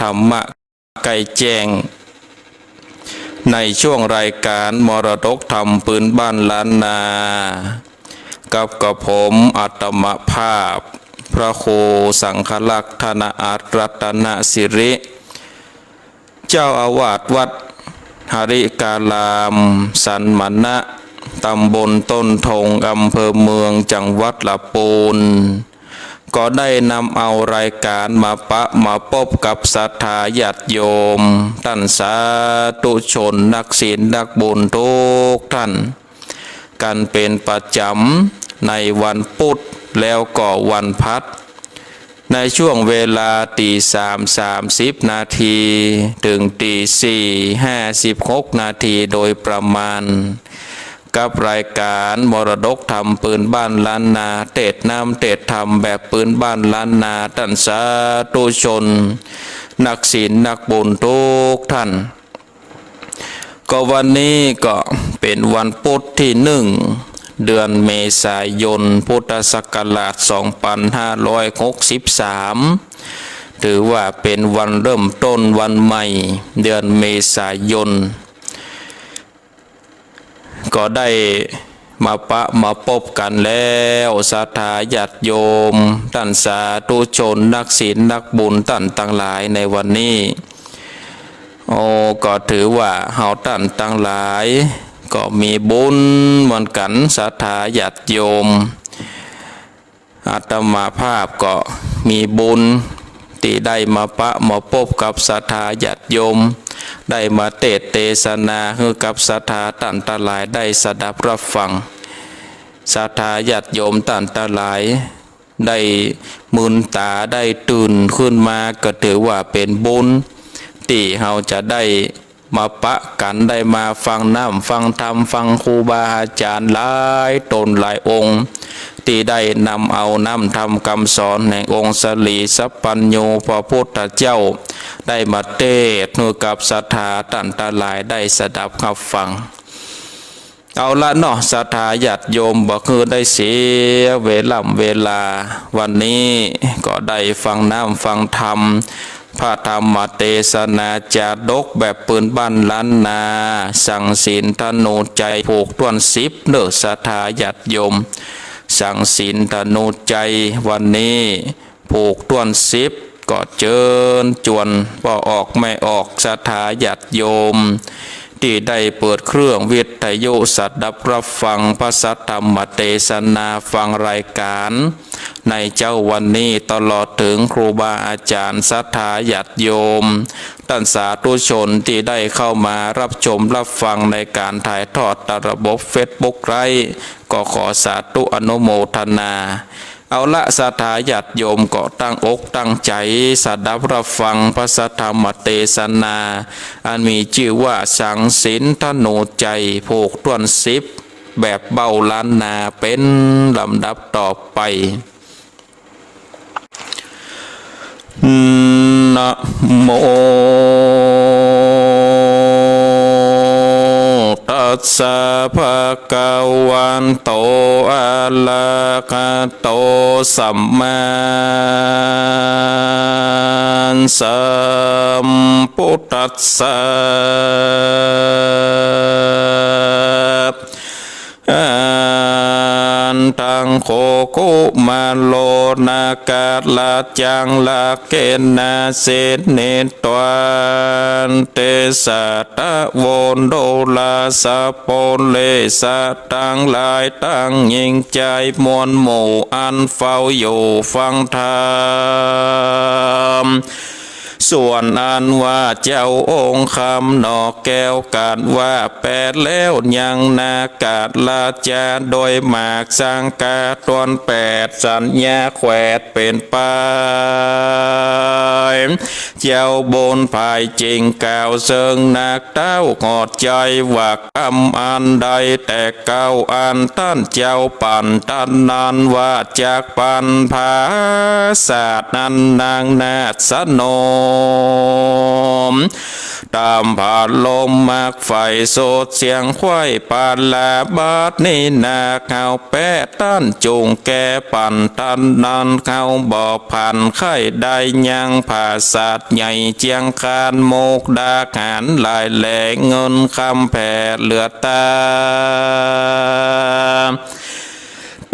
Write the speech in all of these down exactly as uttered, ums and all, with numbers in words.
รรมะใก้แจ้ง ในช่วงรายก๋านมรดกธรรมปื้นบ้านล้านนา กับกระผมอาตมาภาพ พระครูสังฆรักษ์ ธนอัตถ์ รัตนสิริ เจ้าอาวาสวัดหริการาม สันมณะ ตำบลต้นธง อำเภอเมือง จังหวัดละปูน ก็ได้นำเอารายก๋านมาปะมาปบกับศรัทธาญาติโยม ต้านสาธุชน นักศีลนักบุญกู้ต้าน กั๋นเป๋นประจ๋ำในวันพุธแล้วก็วันพฤหัส ในช่วงเวลาตีสาม สามสิบนาที เถิงตีสี่ ห้าสิบหกนาทีโดยประมาณ กับรายก๋านมรดกธรรมปื้นบ้านล้านนา เตสน์น้ำเตสน์ธรรมแบบปื้นบ้านล้านนา ต้านสาธุชน นักศีลนักบุญกู้ต้าน ก็วันนี้ก็เป๋นวันพุธตี้หนึ่ง เดือนเมษายน พุทธศักราชสองปันห้าร้อยหกสิบสาม ถือว่าเป๋นวันเริ่มต้นวันใหม่ เดือนเมษายน ก็ได้มาปะมาปบกั๋นแล้ว ศรัทธาญาติโยม ต้านสาธุชน นักศีลนักบุญต้านตังหลายในวันนี้ โอ้ ก็ถือว่าเฮาต้านตังหลาย ก็มีบุญเหมือนกั๋น ศรัทธาญาติโยม อาตมาภาพก็มีบุญตี้ได้มาปะมาปบกับศรัทธาญาติโยม ได้มาเตสน์เตสนาหื้อกับศรัทธาต้านตังหลายได้สดับฮับฟัง ศรัทธาญาติโยมต้านตังหลาย ได้มืนต๋าได้ตื่นขึ้นมา ก็ถือว่าเป๋นบุญ ตี้เฮาจะได้มาปะกั๋น ได้มาฟังน้ำฟังธรรม ฟังครูบาอาจ๋ารย์หลายต๋นหลายองค์ ตี้ได้นำเอาน้ำธรรมกำสอนแห่งองค์สรีสัพพัญญูพระพุทธเจ้า ได้มาเตสน์หื้อกับศรัทธาต้านตังหลายได้สดับฮับฟัง เอาละเนาะ ศรัทธาญาติโยม บ่หื้อได้เสียเวล่ำเวลา วันนี้ก็ได้ฟังน้ำฟังธรรม พระธรรมเตสนาจาดกแบบปื้นบ้านล้านนา สังศีลธนูชัย ผูกถ้วนสิบ เน่อ ศรัทธาญาติโยม สังศีลธนูชัย วันนี้ ผูกถ้วนสิบ ก็เจิญจวนป้อออกแม่ออก ศรัทธาญาติโยม ตี้ได้เปิดเครื่องวิทยุสดับฮับฟังพระสัทธรรมเตสนา ฟังรายก๋านในเจ๊าวันนี้ ตลอดเถิงครูบาอาจ๋ารย์ ศรัทธาญาติโยม ต้านสาธุชนตี้ได้เข้ามาฮับชมฮับฟังในก๋านถ่ายทอดตามระบบเฟซบุ๊กไลฟ์ ก็ขอสาธุอนุโมทนา เอาละ ศรัทธาญาติโยมก็ตั้งอกตั้งใจ๋สดับฮับฟังพระสัทธรรมเตสนา อันมีจื้อว่าสังศีลธนูชัย ผูกถ้วนสิบ แบบเบ้าล้านนา เป๋นลำดับต่อไป นะโม ตัสสะ ภะคะวะโต อะระหะโต สัมมาสัมพุทธัสสะ อัตถัง โข คุมาโร นาคาราชัง ราเขนะ เสนะ ตวา เตสะ ทะ โว โร รา สะ โพ เร สะ ตังหลายตังยิ่งใจ๋มวลหมู่ อันเฝ้าอยู่ฟังธรรม ส่วนอันว่าเจ้าองค์คำหนอแก้ว กาดว่าแปดแล้วยังนาคาราชา โดยมากสังฆาถ้วนแปด สัญญาแขวดเป๋นไป เจ้าบุญภายจึงกล่าวเซิงนาคเต้า ขอดใจ๋ว่า กำอันใดแต่เก่า อันต้านเจ้าปั๋นต้านนั้น ว่าจักปั๋นผาสาทนั้น นางนาคสนม ต๋ามผาลมมักใฝ่สุดเสียงไขว้ปาลา บัดนี้นาเฮาแปะ ต้านจุ่งแก้ปั๋น ต้านนั้นเฮาบ่ผัน ใค่ได้ยังผาสัตว์ใหญ่ เจียงคานมุกดาหาร หลายแหล่งเงินคำแผ่เหลือต๋า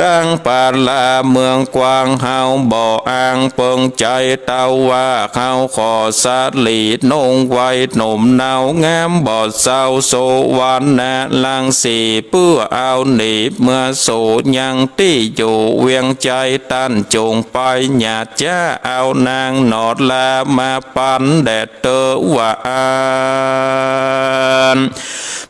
ตังปาลาเมืองกว้างเฮาบ่อ้างเปิงใจ๋ เต้าว่าเฮาขอสะหลี นุ่งไว้หนุ่มเนา งามบ่เศร้า สุวรรณรังสี เปื้อเอาหนีเมือสู่ ยังตี้อยู่เวียงใจ๋ ต้านจุ่งไปหยาดจ๊า เอานางหนอดลามาปันแด่เตอว่าอั้น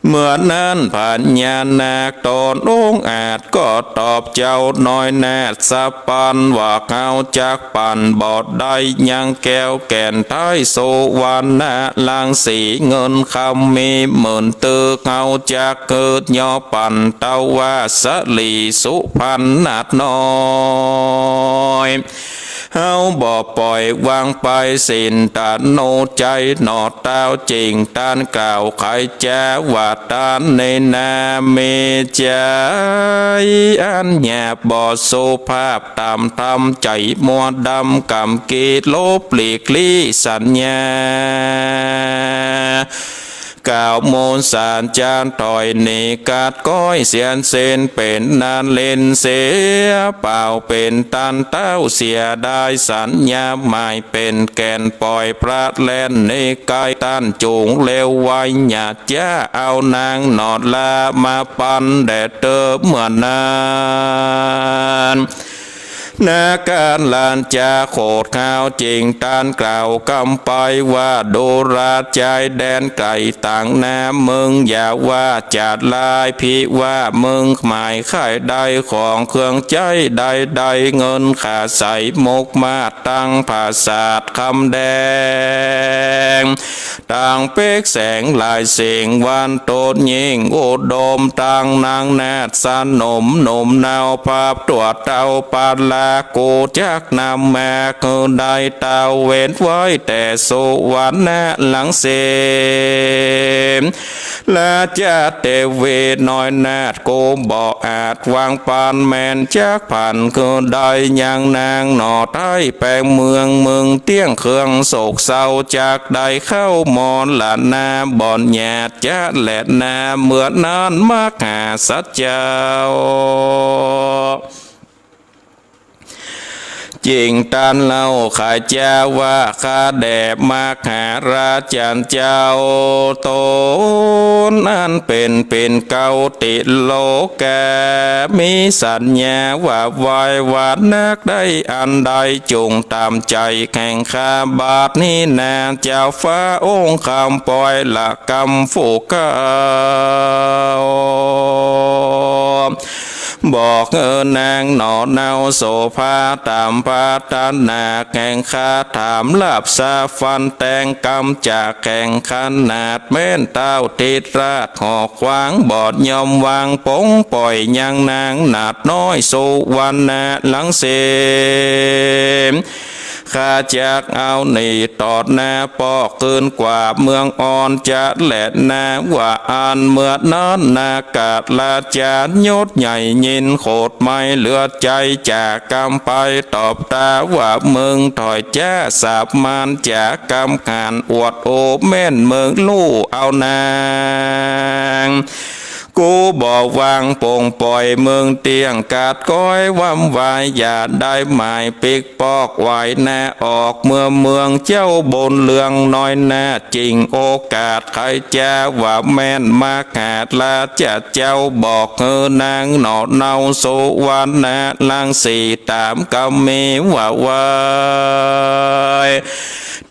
เมื่อนั้นพญานาคต๋นองอาจก็ตอบเจ้าน้อยนาฏสะปันว่า เฮาจักปั๋นบ่ได้ยังแก้วแก่นไท้ สุวรรณรังสี เงินคำมีหมื่นตื้อ เฮาจักหื้อย่อปั๋น เต้าว่าสะหลีสุพรรณนาฏน้อย เฮาบ่ป่อยวางไปสิ้นตาโนใจ๋หนอ เต้าจิ่งต้านกล่าวไขจ๋าว่า ต้านในนาเมจาย อันหยาบบ่สุภาพ ต๋ามธรรมใจ๋มัวดำ กำกีดลบหลีกลี้สัญญา กล่าวมนต์สารจาถอยหนี กัดก๊อยเสียสิ้น เป๋นอันเล่นเสียเปล่า เป๋นต้านเต้าเสียดายสัญญาหมาย เป๋นแก่นป่อยพระแล่นนิกาย ต้านจุ่งเร็วไวหยาดจ๊า เอานางหนอดลามาปันแด่เตอเมื่อนั้น นาคราชจาโขดเฮาจิ่งต้านกล่าวกำไปว่า ดูราชายแดนไก๋ต่างนาเมือง อย่าว่าจัดลายพิว่าเมือง หมายใค่ได้ของเครื่องใจ๊ใดๆ เงินขาใสมุกมาด ตังผาสาทคำแดง ตังเป๊กแสงหลายเสียง วันโตดยิ่งอุดม ตังนางนาฏสนมหนุ่มเนา ภาพตั๋วเต้าปาลา กูจักนำมาหื้อได้ ตระเวนไว้แต่สุวรรณรังสี ราชาเตวีน้อยนาฏ กูบ่อาจวางปั๋น แม่นจักผันหื้อได้ยังนางหนอ ไท้แปงเมืองเมืองเตี้ยงเครื่องโศกเศร้า จักได้เข้ามรณาบ่อนหยาดจ๊าแลนา เมื่อนั้นมหาสัจเจ้า จิ่งต้านเล่าไขจ๋าว่า ข้าแด่มหาราชันเจ้า ต๋นอันเป๋นปิ่นเกล้าติโลกา มีสัญญาว่าไหว้วานนัก ได้อันใดจุ่งต๋ามใจ๋แห่งข้า บัดนี้นาเจ้าฟ้าองค์คำป่อยละกำผู้เกล้า บอกเออนางหนอเนาโสภา ต๋ามปรารถนาแห่งข้า ถามลาบสาฟันแต่งกำจากแห่งขนาด แม่นเต้าทิตราชหอกขวาง บ่ยอมวางปงป่อยยังนางนาฏน้อยสุวรรณรังสี ข้าจักเอาหนีตอดหน้าปอกคืนกว่าเมืองอ่อนจะแลนา ว่าอั้นเมื่อนั้นนาคราชยศใหญ่ยินโขดไม่เหลือใจ๋ จากกำไปตอบตาว่า เมืองถอยจ๊าสาบมานจากกำขาน อวดโอแม่นเมืองลู่เอานาง กูบ่วางปงป่อยเมืองเตี้ยง กัดก๊อยว้ำวายอย่าได้หมาย ปิ๊กปอกไหวนาออกเมือง เมืองเจ้าบุญเรืองน้อยนา จิ่งโอกาสไขจ๋าว่าแม่นมหาราชเจ้า บอกเออนางหนอเนาสุวรรณรังสี ต๋ามกำมีว่าไหว้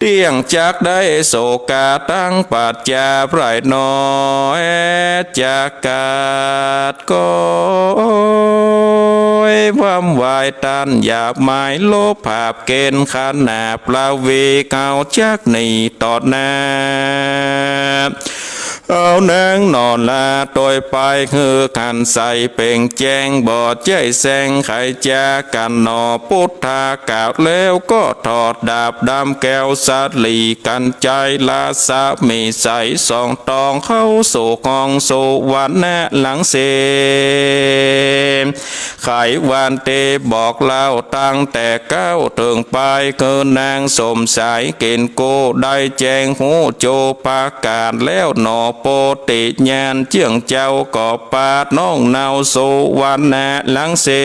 เตี้ยงจักได้โสกาตั้งปรัชญาไพร่น้อย จักกัดก๊อยว้ำวายต้านหยาบหมาย ลบผาปเกณฑ์ขนาดประวีเกาจักหนีตอดหน้า เอานางหน่อลาตวยไป หื้อหันใสเป่งแจ้ง บ่ใจ้แสงใครจากั๋นหนอ ปุทธากล่าวแล้วก็ถอดดาบดำแก้วสาลี กั๋นจายราสมีใสส่องตอง เข้าสู่ห้องสุวรรณรังสี ไขวันเตบอกเล่าตั้งแต่เก๊าเถิงปาย คือนางสมสายเกณฑ์กู้ ได้แจ้งฮู้จูประก๋านแล้วหนอ โปติญาณเจื้องเจ้าก็ปาดน้องเนา สุวรรณรังสี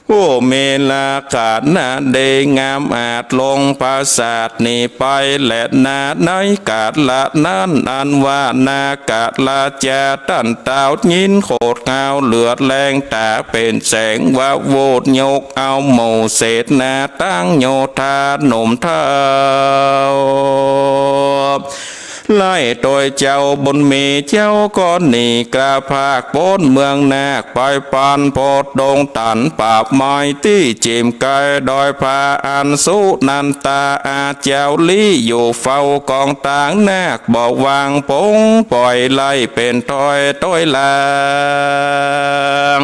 ผู้มีลักษณะดีงามอาจ ลงปราสาทหนีไปแลนา ในก๋าละนั้นอันว่านาคราชาต้านต้าว ยินโขดข่าวเลือดแรงต๋าเป๋นแสง ว่าโวดยกเอาหมู่เสนา ตังโยธาหนุ่มเฒ่า ไล่ตวยเจ้าบุญมี เจ้าก็หนีกล้าพากป๊นเมืองนาค ไปปานโพดงตันป่าไม้ ตี้จิ่มใก้ดอยผาอันสุนันตา อาเจ้าลี้อยู่เฝ้ากองตางนาค บ่วางปงป่อย ไล่เป๋นถ้อยตวยหลัง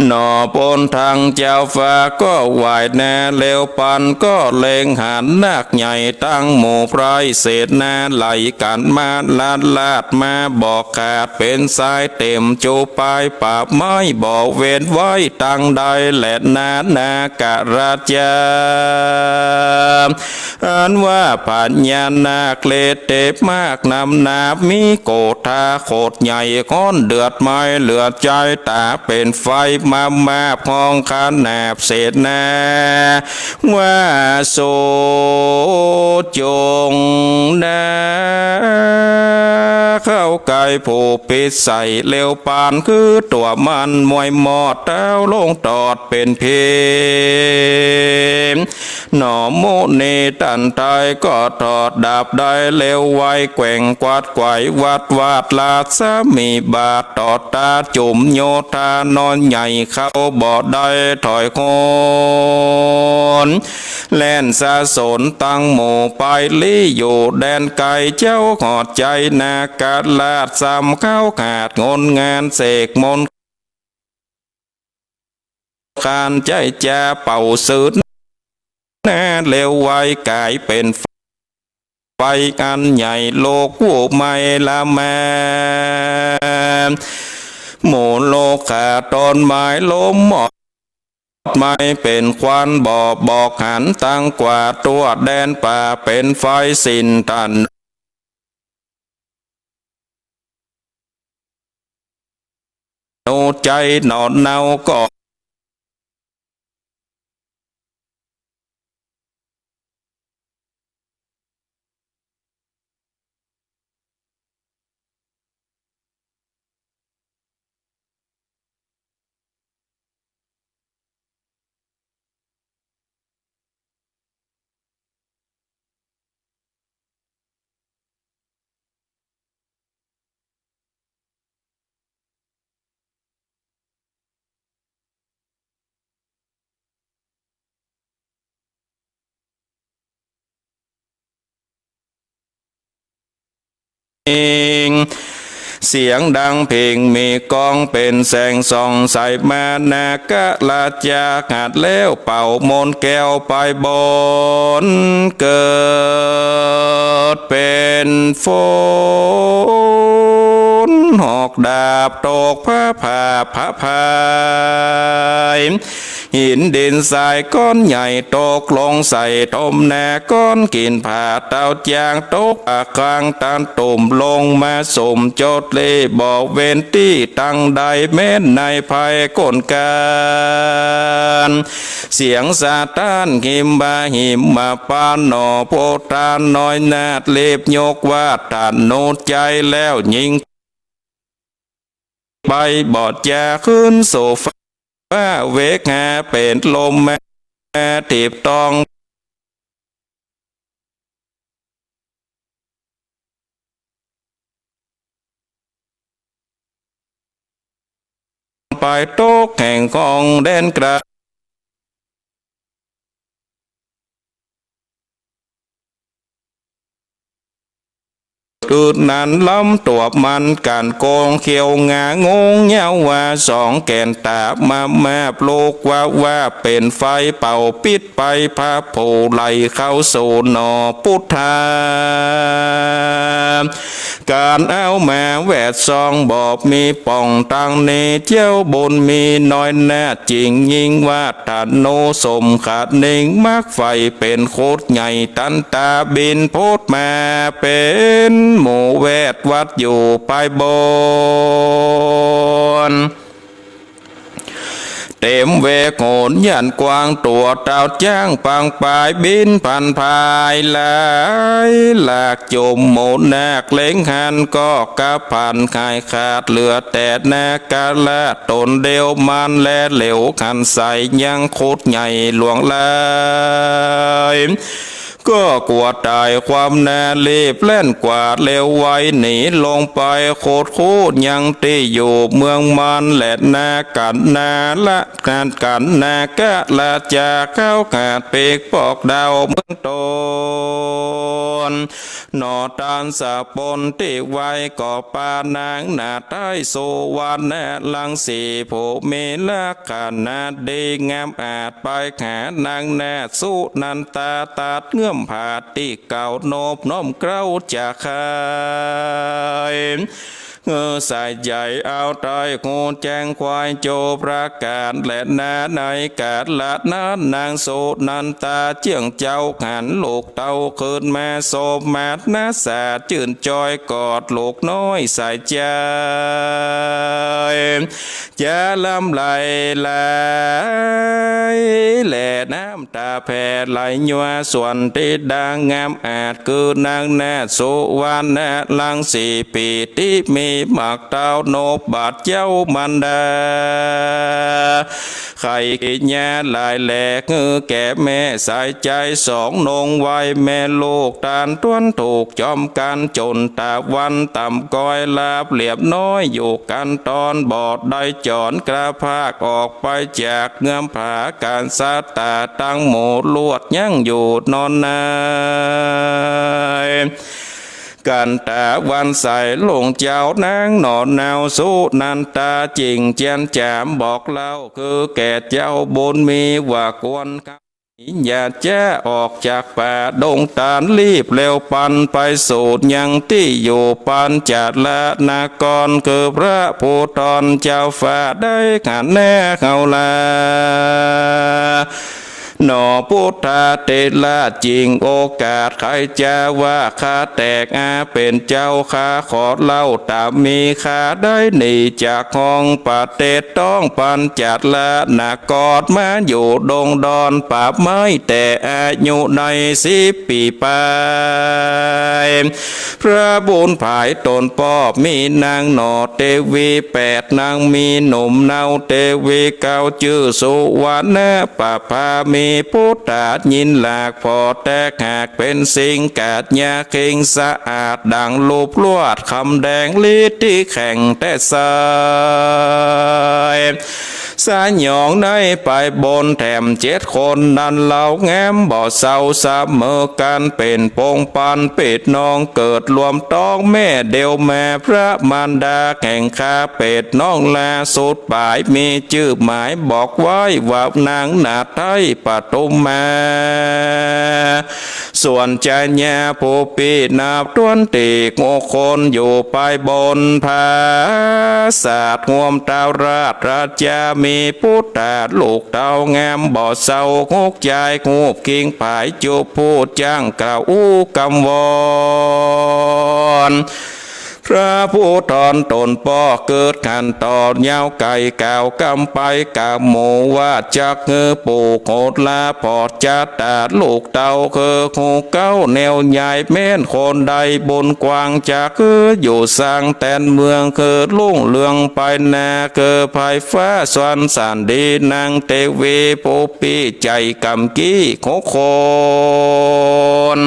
หนอ ป๊นทางเจ้าฟ้าก็ไหว้นา แล้วปันก็เล็งหันนาคใหญ่ตังหมู่ไพร่ เสนาไหลกั๋นมาลัดลาดมาบ่ขาด เป๋นสายเต๋มจูปายป่าไม้ บ่เว้นไว้ตังใดแลนา นาคราชา อันว่าพญานาคฤทธิ์เดชมากนำหนา มีโกฏาโขดใหญ่ฮ้อนเดือดไหม้เหลือใจ๊ ต๋าเป๋นไฟมามาบห้องขนาบเสนา ว่าสูจงนา เข้าใก้ผู้ปิดใส่ แล้วปานคือตั๋วมันมวยหมอด เต้าลงตอดเป๋นผี หนอ มุนีต้านไท้ก็ถอดดาบได้ แล้วไวแกว่งกวัดไขว่วัดวาดราชมีบาท ตอดต๋าจุ่มโยธาน้อยใหญ่ เข้าบ่ได้ถอยคน แล่นสะสนตังหมู่ไปลี้อยู่แดนไก๋ เจ้าหอดใจ๋นาคราชซ้ำเข้าขาดงนงานเสกมนต์ คานใจ๋จาเป่าสืนนา แล้วไวก๋ายเป๋นไฟอันใหญ่ ลุกไหม้ละแม หมู่โลกาต้นไม้ล้มหมด ไหม้เป๋นควัน บ่บอกหันตังกว่า ตั๋วแดนป่าเป๋นไฟสิ้นต้าน หนอ ใจ๋หนอเนาก็ เสียงดังเพ็งมีก้องเป๋นแสงส่องใสมา นาคราชาหัดแล้วเป่ามนต์แก้วไปบน เกิดเป๋นฝนหอกดาบตกผ้าผ่าผะพาย หินดินทรายก้อนใหญ่ตกลงใส่ต้มนา ก้อนกิ่นผาเต้าจางตกอะกลางตันตุ่ม ลงมาสมจดเล่บ่เว้นตี้ตังใด แม้นในภัยก้นก๋าน เสียงสะท้านหิมมาหิมมาปานหนอ โพธาน้อยนาฏรีบยกว่าต้านหนุใจ๋แล้วยิง ไปบ่จะขึ้นสู่ฟ้า เวกหาเป๋นลมมาถีบต้อง ไปตกแห่งของแดนไก๋ กึ๊ดนั้นล้ำตวบมัน ก้านโก๋งเขียวงางง ยาวว่าสองแก่น ต๋ามามาปลุกว่าว่า เป๋นไฟเป่าปิดไป พระผู้ไหลเข้าสู่หน่อปุทธา ก๋านเอามาแวดส่อง บ่มีป่องตังนี้ เจ้าบุญมีน้อยนา จิ่งยิ่งวาด ตะโนสมขาดนิ่ง มักใฝ่เป๋นครุฑใหญ่ ตันตาบินโพธมา เป๋นหมู่แวดวัดอยู่ปายบน เต๋มเวกโหนยันกว้าง ตั๋วเต่าจ๊างปางปาย บินผ่านพายหลายหลาก จุ่มหมู่นาคเล็งหัน ก็กะผันหายขาด เหลือแต่นาคราชต๋นเดียว มานแลเหลียวหันใส ยังครุฑใหญ่หลวงหลาย ก็กั๋วต๋ายความนา รีบแล่นกวาดเร็วไวหนีลงไป ครุฑคูยังตี้อยู่เมืองมาน และนาคกัณณาละ นาคกัณณาคราชา เข้าขาดปีกปอกดาวเมืองต๋น หน่อตานสะปนตี้ไว้ ก็ปานางนาฏไทยสุวรรณรังสี ผู้มีลักษณะดีงามอาจ ไปหานางนาถสุนันทา ตัดเงื้อมผาดตี้เก่านบน้อมเกล้าจะใค่ เออ สายใหญ่เอาไตรหูแจ้งควายโจประการ และนาในกาลนั้นนางสุนันทาเจื้องเจ้าหันลูกเต้าคืนมา สมมาตรนาสาจื้นจอยกอดลูกน้อยสายใจ๋ จะลำไหลไหล และน้ำต๋าแผ่ไหลยัว ส่วนธิดางามอาจ คือนางนาถสุวรรณรังสี ปี้ตี้มีหมากเต้านบบัดเย้ามารดา ใค่กิริยาหลายแล หื้อแก่แม่สายใจ๋สองนงไว้ แม่ลูกต้านต้วนถูกจอมกั๋น จ๋นต๋าวันต่ำก้อยลาบเหลียบน้อย อยู่กั๋นต๋อนบ่ได้จ๋อน กระพากออกไปจากเงื้อมผา ก๋านสัตตาตั้งหมู่ลวดยั้งอยู่นอนใน กั๋นต๋าวันใสลุงเจ้านางหน่อเนาสุนันทา จิ่งเจียนจามบอกเล่า คือแก่เจ้าบุญมีว่าควร อย่าจะออกจากป่าดงตาน รีบเร็วปันไปสู่ยังตี้อยู่ปัญจรนคร คือพระภูธรเจ้าฟ้าได้หันแน่เฮาลา หน่อปุทธเถระจิ่งโอกาส ใค่จะว่าข้าแตกอาเป๋นเจ้า ข้าขอเล่าต๋ามี ข้าได้หนีจากห้องประเทศ ต้องปัญจรนคร มาอยู่ดงดอนป่าไม้ แต่อายุได้สิบปี๋ปาย พระบุญผายต๋นป้อมีนางหน่อเตวีแปดนาง มีหนุ่มเนาเตวีเก้า จื้อสุวรรณประภา มีปุตตายินหลาก ผ่อแต๊กหากเป๋นสิ่งกัจญาคิง สะอาดดั่งลูปลวดคำแดง ฤทธิแข็งแต่ทราย สยองได้ไปบนแถมเจ็ดคนนั้น เล่างามบ่เศร้าเสมอกั๋น เป๋นปงปันปิดน้อง เกิดรวมต้องแม่เดียวแม่ พระมารดาแห่งข้าเป๋นน้องลาสุดป๋าย มีจื้อหมายบอกไว้ว่านางนาฏไทยปทุมมา ส่วนจายาผู้ปี้นับต้วนตี้หกคน อยู่ปายบนผาสาท ห่วมเต้าราชราชา มีปุตตาลูกเต้างามบ่เศร้า หกจายฮูปคิงผายจุบผู้จ้างกล่าวอู้กำวอน พระภูธรต๋นป้อเกิดหันต่อยาวไก๋ กล่าวกำไปกำหมู่ว่า จักหื้อปู่โหราผ่อจัตตาลูกเต้า คือฮูเก๊าแนวใหญ่ แม่นคนได้บุญกว้าง จักหื้ออยู่สร้างแตนเมือง คือรุ่งเรืองไปหน้า คือไพฟ้าสวรรค์สันดี นางเตวีผู้ปี้ใจ๋กำกี้หกคน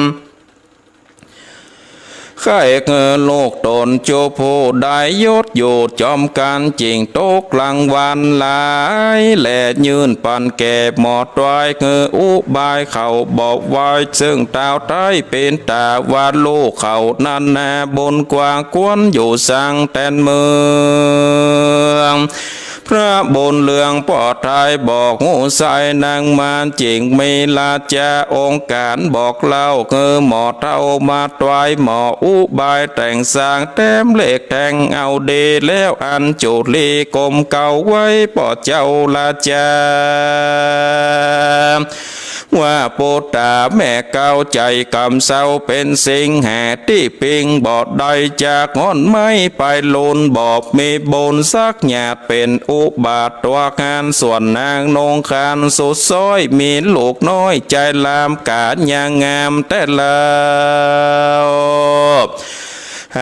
ใค่หื้อลูกต๋นจุผู้ได้ยศอยู่จ๋อมกั๋น จึ่งตกรางวัลหลาย และยื่นปันแก่หมอตวยหื้ออุบายเขาบ่ไหว เซิ่งต้าวไต้เป๋นต๋าว่าลูกเขานั้นนาบุญกว้างควรอยู่สังแตนเมือง พระบุญเรืองป้อไต้บอกฮู้ไส้นางมาร จึ่งมีราชาองค์ก๋านบอกเล่า หื้อหมอเฒ่ามาตวยหมออุบายแต่งสร้างแต้มเหล็กแท่งเอาดี แล้วอัญจุลีก้มเก้าไหว้ป้อเจ้าราชา ว่าปุตตาแม่เก้าใจ๋กำเซ้าเป๋นสิ่งหาตี้ปิงบ่ได้ จากฮ้อนไม้ไปลุนบ่มีบุญสักหยาด เป๋นอุบาทตวยหั้น ส่วนนางนงครานสุดซ้อย มีลูกน้อยใจ๋ลามก๋านยังงามแต๊แล้ว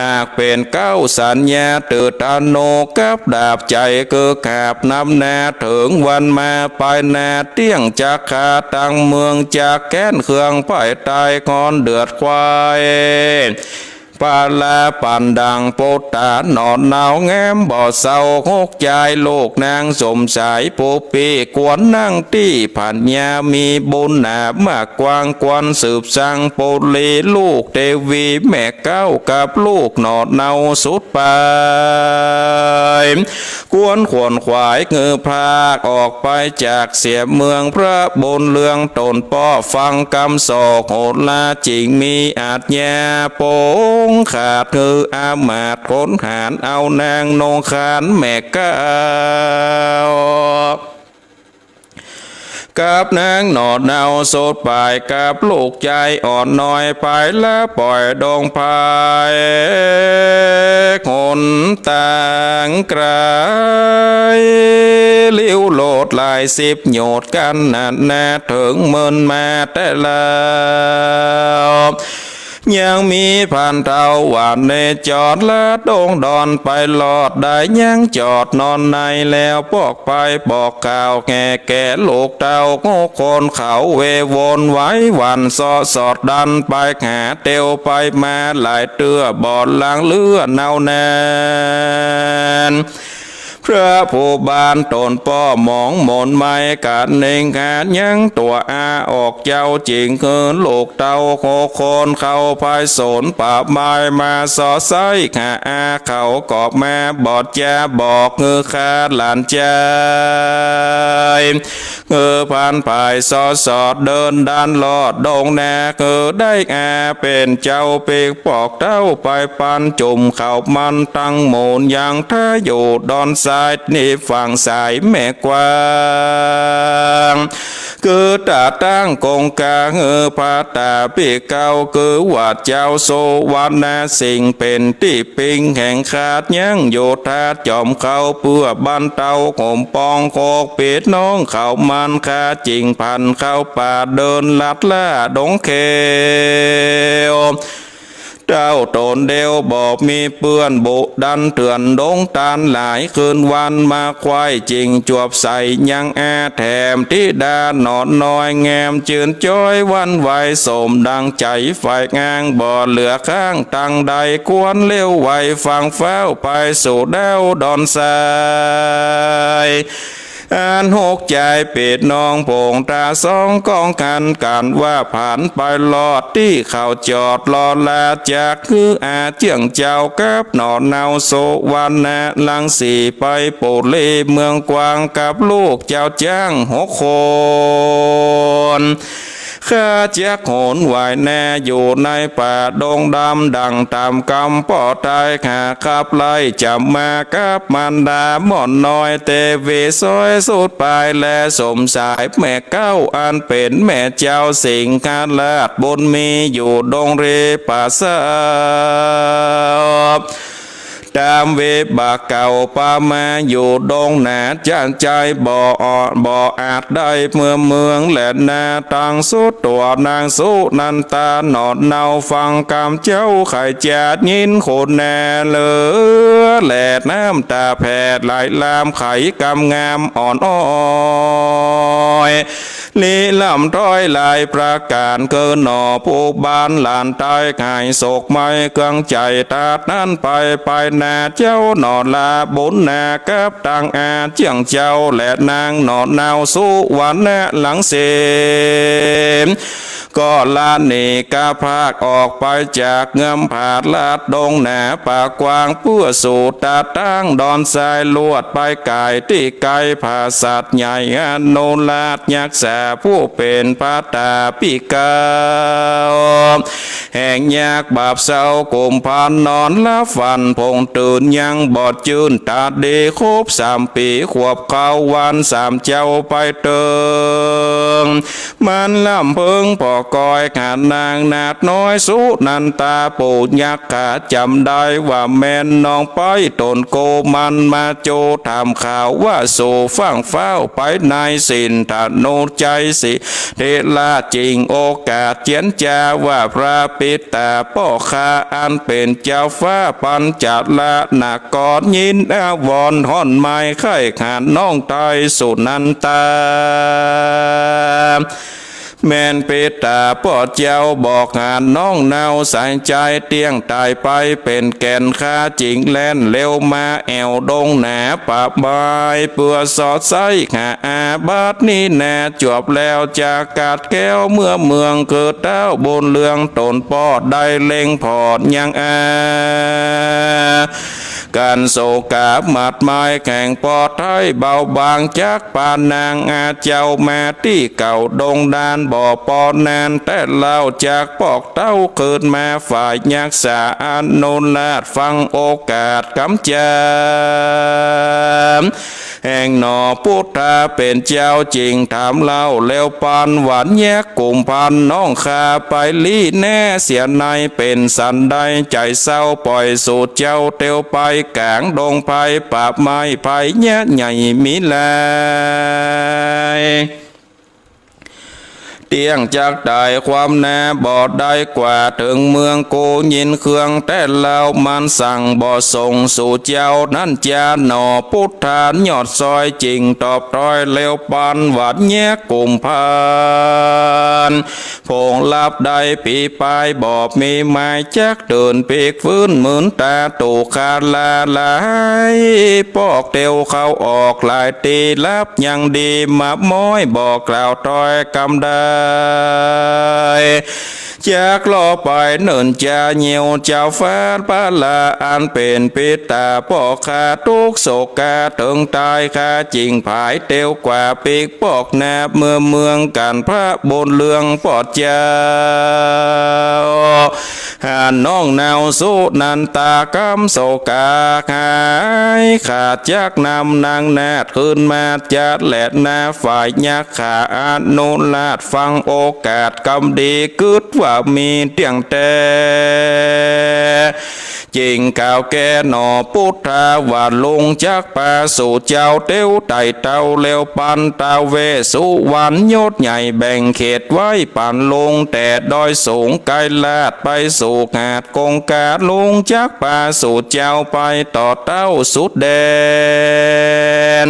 หากเป๋นเก๊าสัญญา ถือธนูกับดาบใจ๋ คือขาบนำหน้า เถิงวันมาปายหน้า เตี้ยงจักขาตังเมือง จักแค้นเคืองภายใต้ ฮ้อนเดือดควาย ปาลาปันดังปุตตาหน่อเนาแง้มบ่เศร้า หกจายลูกนางสมสายผู้ปี้ ควรนั่งตี้ผาญา มีบุญหนามากกว้าง ควรสืบสังปุรี ลูกเตวีแม่เก้ากับลูกหน่อเนาสุดปาย ควรขวนขวายเงือพรากออกไปจากเสียเมือง พระบุญเรืองต๋นป้อฟังกำสอกโหรา จึงมีอาชญาปงขาด หื้ออามาตย์ขนหารเอานางนงครานแม่เก้า กับนางหน่อเนาสุดปาย กับลูกจายอ่อนน้อย ไปละป่อยดงไพร หนตางไก๋ ลิ้วโลดหลายสิบโยชน์ กั๋นนานาเถิงเมินมาแต๊แล้ว ยังมีพรานเฒ่าหวานเนจร ละดงดอนไปลอดได้ ยังจอดนอนในแล้ว ปอกไปบอกกล่าวแก่แก่ลูกเต้า หกคนเขาเววนไหวหวั่น เซาะสอดดันไปหา เตียวไปมาหลายเตื้อ บ่หลั่งเลือเนาแน่น พระผู้บานต๋นป้อมองหมนไม้ กาเน่งหายังตั๋วอาออกเจ้า จึงหื้อลูกเต้าหกคนเข้าไปสนป่าไม้ มาเซาะไส้หาอาเขาก็มา บ่จาบอกหื้อข้าหลานจาย หื้อพรานผายเซาะสอดเดินดันลอดดงนา หื้อได้อาเป๋นเจ้าปิ๊กปอกเต้าไปปันจุ่มเขามันตังหมูน ยังถ้าอยู่ดอนทรายนี่ฝั่งสายแม่กว้าง คือต๋าตั้งกงกา หื้อพระต๋าปิ๊กเก้า คือว่าเจ้าสุวรรณสิงห์เป๋นตี้ ปิงแห่งขาดยังโยธาจ๋อมเขา เปื้อบันเตาห่มปองหกปี้น้องเขามัน ข้าจึงผันเข้าป่าเดินลัดล่าดงเขียว เต้าต๋นเดียวบ่มีเปื้อน บุดันเถื่อนดงตานหลาย คืนวันมาไขว่จึงจวบใส่ยังอาแถม ธิดาหน่อน้อยแง้มจืนจ้อยหวั่นไหว สมดังใจ๋ใฝ่อ้าง บ่เหลือข้างตังใด ควรเลี้ยวไวฟังฟ้าวไปสู่แดวดอนทราย อันหกจายปี้น้องผงต๋าสองกองกั๋น กั๋นว่าผันไปลอดตี้เขาจอดรอลา จักหื้ออาเจื้องเจ้ากับหน่อเนาสุวรรณรังสี ไปปุรีเมืองกว้าง กับลูกเจ้าจ้างหกคน ข้าจักหนไหวนาอยู่ในป่าดงดำ ดั่งต๋ามกำป้อตาย ข้าขับไล่จ๋ำมากับมารดาหม่อนน้อย เตวีซ้อยสุดปาย และสมสายแม่เก้า อันเป๋นแม่เจ้าสิงหราชบุญมี อยู่ดงเรป่าสาบ ต๋ามวิบากเก่าปามาอยู่ดงหนา จั้นจายบ่อาจ บ่อาจได้เมืองเมืองแลนา ตังสุดตั๋วนางสุนันตา หน่อเนาฟังกำเจ้าไขจะยินคุณแน่เหลือ และน้ำต๋าแผ่ไหลลามไขกำงามอ่อนอ้อย ลี้ล้ำถ้อยหลายประก๋าน คือหนอผู้บ้านหลานใต้ หายโศกไม้เครื่องใจ๋ ตราดนั้นไป ไปนาเจ้าหนอ ลาบุญนากับตังอาเจื้องเจ้า และนางหนอเนาสุวรรณรังสี ก็ละหนีกะพรากออกไปจากเงื้อมผาลาดดงหนาป่ากว้าง เปื้อสู่ตาตั้งดอนทราย ลวดไปก๋ายตี้ไก๋ ผาสัตว์ใหญ่อนุราชยักษา ผู้เป๋นพระตาปิเกล้า แห่งยักษ์บาปเศร้ากุมภัณฑ์ นอนหลับฝันผงตื่นยังบ่จื้น ต๋าดีครบสามปี๋ ขวบเข้าวันสามเจ้าไปเติง มันลำเพิงผ่อก้อย หานางนาฏน้อยสุนันตา ปู่ยักขาจ๋ำได้ว่าแม่นน้องไป ต๋นโกมันมาโจ ถามข่าวว่าสู่ฟั่งฟ้าวไปใน สิ้นธนูชัยสิทธิราช จิ่งโอกาสเจียรจาว่า พระปิดต๋าป้อข้า อันเป๋นเจ้าฟ้าปัญจละนคร ยินอาวรณ์ฮ่อนไม้ ใค่หานน้องไต้สุนันตา แม่นปิดต๋าป้อเจ้า บอกหานน้องเนาสายใจ๋ เตี้ยงต๋ายไปเป๋นแก่น ข้าจิ่งแล่นเร็วมา แอ่วดงหนาป่าไม้ เปื้อสอดใส้หาอา บัดนี้นาจวบแล้ว จะกัดแคล้วเมือเมือง คือเต้าบุญเรือง ต๋นป้อได้เล็งผ่อนยังอา กั๋นโศกาหมัดไม้ แข็งปอไท้เบาบาง จักปานางอาเจ้า มาตี้เก่าดงดาน บ่ปอนานแต่เล่า จักปอกเต้าคืนมา ฝ่ายยักษาอนุราช ฟังโอกาสกำจ๋า แห่งหนอพุทธาเป๋นเจ้า จิ่งถามเล่า แล้วปันหวันยักษ์กุมภัณฑ์ น้องข้าไปลี้แน่เสียใน เป๋นสันใดใจ๋เศร้า ป่อยสู่เจ้าเตียวไป ก๋างดงไพรป่าไม้ ภัยยะใหญ่มีหลาย เตี้ยงจักต๋ายความนา บ่ได้กว่าเถิงเมือง กูยินเคืองแต่เล่า มันสั่งบ่ส่งสู่เจ้า นั้นจาหนอพุทธานยอดซอย จิ่งตอบถ้อยแล้วปันหวันยักษ์กุมภัณฑ์ ผงลับได้ปีปาย บ่มีไม้จักเดินปีกฟื้น หมื่นต๋าตุคาลาหลาย ปอกเตียวเข้าออกหลายตี้ ลับยังดีมาม้อย บ่กล่าวถ้อยกำใด จักล่อไปเนินจาเหี่ยว เจ้าฟ้าพระลาอันเป๋นปิดต๋าป้อข้า ตุ๊กข์โศกาเถิงต๋าย ข้าจิ่งผายเตียวกว่าปีกปอกนา เมือเมืองกั๋นพระบุญเรืองป้อเจ้า หานน้องเนาสุนันตากำโศกาหาย ขาดจักนำนางนาฏคืนมาจัด และนาฝ่ายยักขาอนุราช ฟังโอกาสกำดี กึ๊ดว่ามีเตี้ยงแต๊ จิ่งกล่าวแก่หนอพุทธาว่า ลุงจักปาสู่เจ้าเตียวไต่เต้า แล้วปันท้าวเวสสุวรรณยศใหญ่ แบ่งเขตไว้ปันลุง แต่ดอยสูงไกลลาดไปสู่หาดคงคา ลุงจักปาสู่เจ้าไปต่อเต้าสุดแดน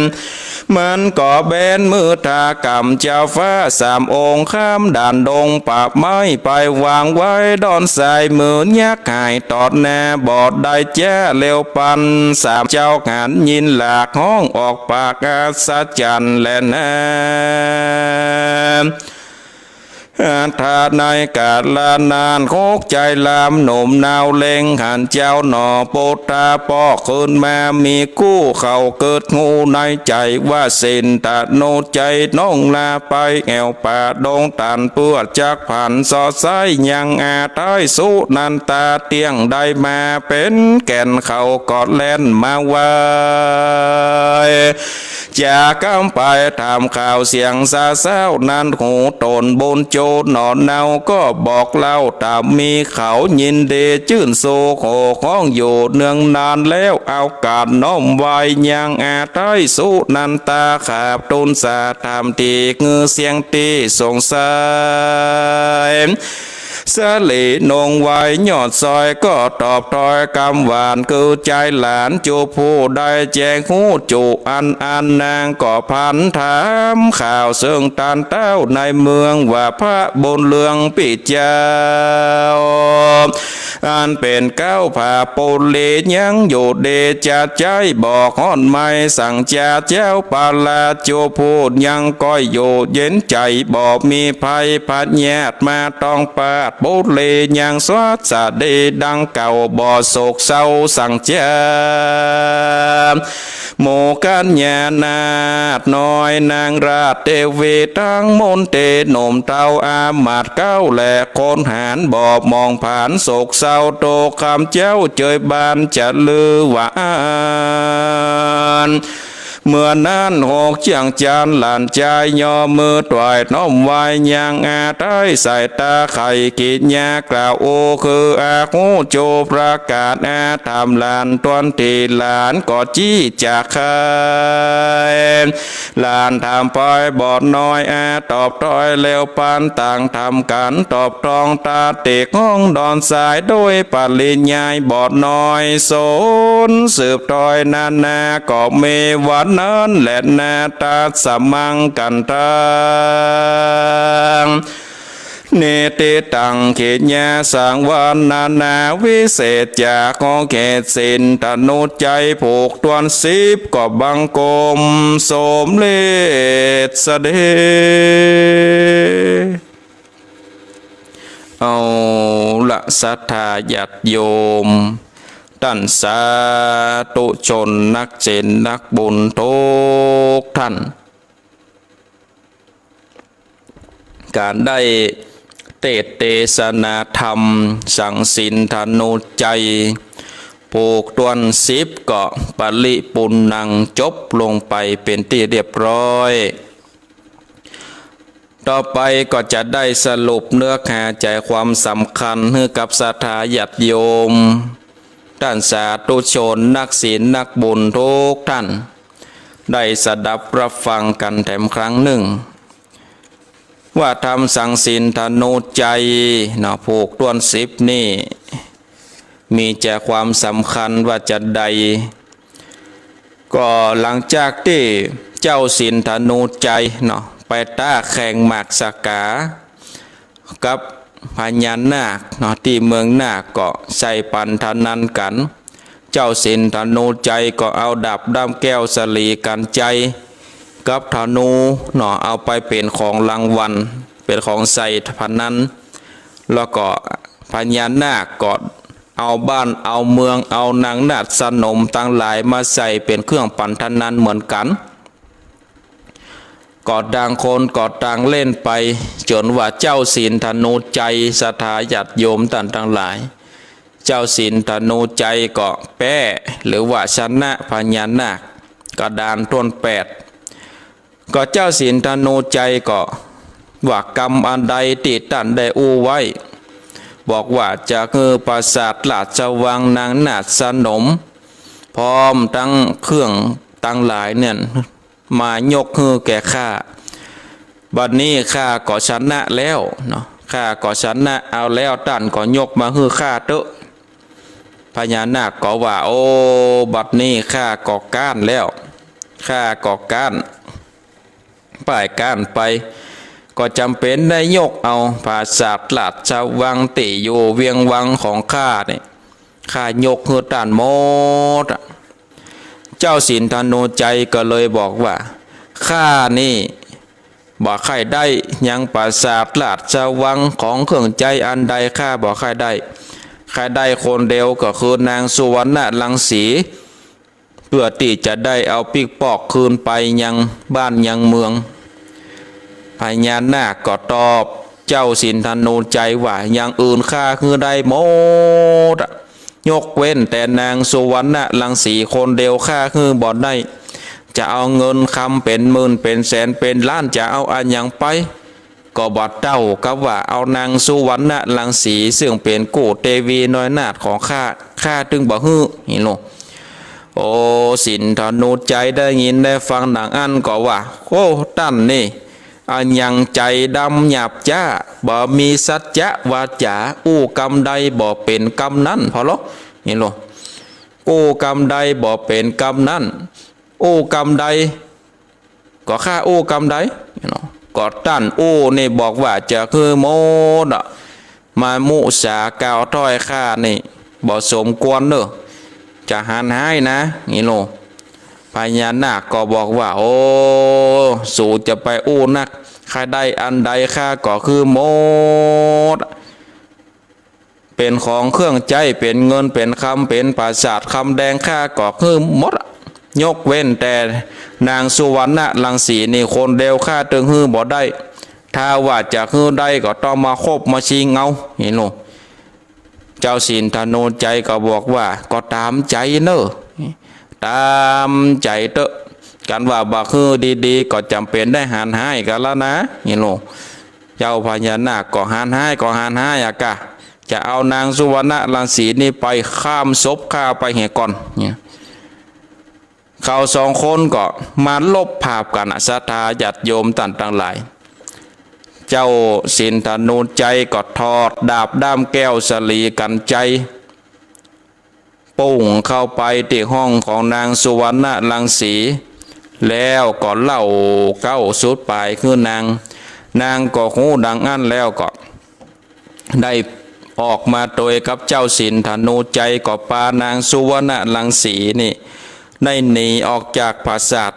มันก็แบนมือทากำเจ้าฟ้าสามองค์ ข้ามด่านดงป่าไม้ไป วางไว้ด้อนซ้ายมือ ยักหายตอดหน้า บ่ได้แจ้เร็วปัน สามเจ้าหันยินหลากฮ้องออกปากอัศจรรย์แลนา อัฏฐะในกาละนาน หกใจ๋ลำหนุ่มนาวเล็ง หันเจ้าหนอพุทธาปอกคืนมา มีกู้เขากึ๊ดฮู้ในใจ๋ว่า สิ้นธนูชัยน้องลาไป แอ่วป่าดงตัน เปื้อจักผันสอดใส้ยังอา ไต้สุนันตาเตี้ยงได้มาเป๋นแก่น เขาก็แล่นมาไหว้ จะกำไปถามข่าวเสียงสาเศร้านั้น ฮู้ต๋นบุญจูหนอเนาก็บอกเล่า ต๋ามมีเขายินดีจื้นโศกโห่ฮ้องอยู่เนืองนานแล้ว เอาก๋านน้อมไหว้ยังอา ไต้สุนันตา ขาบทูลสาธรรมตี้ หื้อเสียงตี้สงสัย สะหลีนงไว้ยอดซอยก็ตอบถ้อยกำหวาน คือใจ๋หลานจุผู้ได้แจ้งฮู้จุอันอั้น นางก็พันถามข่าวเซิ่งต้านเต๊าในเมืองว่าพระบุญเรืองปี้เจ้า อันเป๋นเก๊าผาปุรียังอยู่ดีจะใจ๊บ่ฮอดไม้สังจา เจ้าปาลาจุผู้ยังก้อยอยู่เย็นใจ๋ บ่มีภัยพยาธิมาต้องปาด ปุรียังสวัสดีดังเก่า บ่โศกเศร้าสังจา หมู่กัลยาณาติน้อยนางราชเตวี ตังมนตรีหนุ่มเฒ่าอามาตย์เก๊า และคนหาญบ่มองผานโศกเศร้า โตกำเจ้าเจยบานจะลือว่าอั้น เมื่อนั้นหกเจียงจันทร์หลานจายย่อมือถวายน้อมไหว้ยังอา ใต้สายต๋าไขกิญญากล่าวอู้ คืออาฮู้จุประก๋านอา ถามหลานตวนตี้หลานก็จี้จากใค่ หลานถามไปบ่น้อยอา ตอบถ้อยแล้วปานต่างถามกั๋น ตอบตองตาติกห้องดอนสาย โดยปริยายบ่น้อยสน สืบถ้อยนานาก็มีวันนั้นแลนา ตัสมังกันทัง นิติตัง กิญญาสังวรรณนา วิเศษจากขอเขตสินธนุจัย ผูกถ้วนสิบก็บังคมสมเร็จเสด็จ เอาละศรัทธาญาติโยม ต้านสาธุชนนักศีลนักบุญทุกท่าน ก๋านได้เตสน์เตสนาธรรมสังศีลธนุจัย ผูกถ้วนสิบก็ปริปุณณัง จบลงไปเป๋นตี้เรียบร้อย ต่อไปก็จะได้สรุปเนื้อหาใจ๋ความสำคัญหื้อกับศรัทธาญาติโยม ต้านสาธุชนนักศีลนักบุญทุกท่าน ได้สดับรับฟังกั๋นแถมครั้งนึ่ง ว่าธรรมสังศีลธนุจัยเนาะ ผูกถ้วนสิบนี่ มีใจ๋ความสำคัญว่าจาใด ก็หลังจากตี้เจ้าศีลธนุจัยเนาะ ไปต๊าแข่งหมากสกากับพญานาคเนาะ ตี้เมืองนาค ก็ใส่ปั๋นทะนันกั๋น เจ้าศีลธนุจัยก็เอาดาบด้ามแก้วสลีกัญชัยกับธนูเนาะ เอาไปเป๋นของรางวัล เป๋นของใส่พะนัน แล้วก็พญานาคก็เอาบ้านเอาเมือง เอานางนาฏสนมตังหลายมาใส่เป๋นเครื่องปั๋นทะนันเหมือนกั๋น ก็ต่างคนก็ต่างเล่นไป จ๋นว่าเจ้าศีลธนุจัย ศรัทธาญาติโยมต้านตังหลาย เจ้าศีลธนุจัยก็แป๊ หรือว่าชนะพญานาค กระดานถ้วนแปด ก็เจ้าศีลธนุจัยก็ว่ากำอันใดตี้ต้านได้อู้ไว้ บอกว่าจะหื้อปราสาทราชวังนางนาฏสนม พร้อมตังเครื่องตังหลายเนี่ย มายกหื้อแก่ข้า บัดนี้ข้าก็ชนะแล้วเนาะ ข้าก็ชนะเอาแล้ว ต้านก็ยกมาหื้อข้าเต๊อะ พญานาคก็ว่า โอ้ บัดนี้ข้าก็ก๊านแล้ว ข้าก็ก๊าน ป้ายก๊านไป ก็จ๋ำเป๋นได้ยกเอาปราสาทราชวังตี้อยู่เวียงวังของข้านี่ ข้ายกหื้อต้านหมดอะ เจ้าศีลธนุจัยก็เลยบอกว่า ข้านี่บ่ใค่ได้ยังปราสาทราชวังของเครื่องใจ๊อันใด ข้าบ่ใค่ได้ ใค่ได้คนเดียวก็คือนางสุวรรณรังสี เปื้อตี้จะได้เอาปิ๊กปอกคืนไปยังบ้านยังเมือง พญานาคก็ตอบเจ้าศีลธนุจัยว่า อย่างอื่นข้าหื้อได้หมดอะ ยกเว้นแต่นางสุวรรณรังสีคนเดียวข้าหื้อบ่ได้ จะเอาเงินคำเป๋นหมื่นเป๋นแสนเป๋นล้าน จะเอาอะหยังไป ก็บ่เต้ากับว่าเอานางสุวรรณรังสี ซึ่งเป๋นกู้เตวีน้อยนาฏของข้า ข้าตึงบ่หื้อ นี่โล โอ้ ศีลธนุจัยได้ยินได้ฟังดังอั้นก็ว่า โอ้ ต้านนี่ อะหยังใจ๋ดำหยาบจ๊า บ่มีสัจจะวาจ๋า อู้กำใดบ่เป๋นกำนั้น ผ่อลอ นี่ลอ อู้กำใดบ่เป๋นกำนั้น อู้กำใด ก็ข้าอู้กำใดเนาะ ก็ต้านอู้นี่บอกว่าจะหื้อหมดอะ มามุสากล่าวถ้อยข้านี่บ่สมควรเน่อ จะหันฮ้ายนะ นี่ลอ พญานาคก็บอกว่า โอ้ สูจะไปอู้นัก ข้าได้อันใดข้าก็หื้อหมด เป๋นของเครื่องใจ๊ เป๋นเงิน เป๋นคำ เป๋นปราสาทคำแดง ข้าก็หื้อหมด ยกเว้นแต่นางสุวรรณรังสีนี่คนเดียว ข้าตึงหื้อบ่ได้ ถ้าว่าจะหื้อได้ก็ต้องมาคบมาชิงเอา นี่ลอ เจ้าสินธนูชัยก็บอกว่า ก็ต๋ามใจ๋เน่อ ต๋ามใจ๋เต๊อะ กันว่าบ่หื้อดีๆ ก็จ๋ำเป๋นได้หันฮ้ายกั๋นละนะ นี่ลอ เจ้าพญานาคก็หันฮ้าย ก็หันฮ้ายอะกะ จะเอานางสุวรรณรังสีนี่ไป ข้ามศพข้าไปเหียก่อน เนี่ย เขาสองคนก็มาลบผาบกั๋นอะ ศรัทธาญาติโยมต้านตังหลาย เจ้าสินธนูชัยก็ถอดดาบด้ามแก้วสลีกัญชัย ปุ้งเข้าไปตี้ห้องของนางสุวรรณรังสี แล้วก็เล่าเก๊าสูตรป๋ายหื้อนาง นางก็ฮู้ดังอั้นแล้วก็ ได้ออกมาโตยกับเจ้าสินธนูชัย ก็ปานางสุวรรณรังสีนี่ได้หนีออกจากปราสาท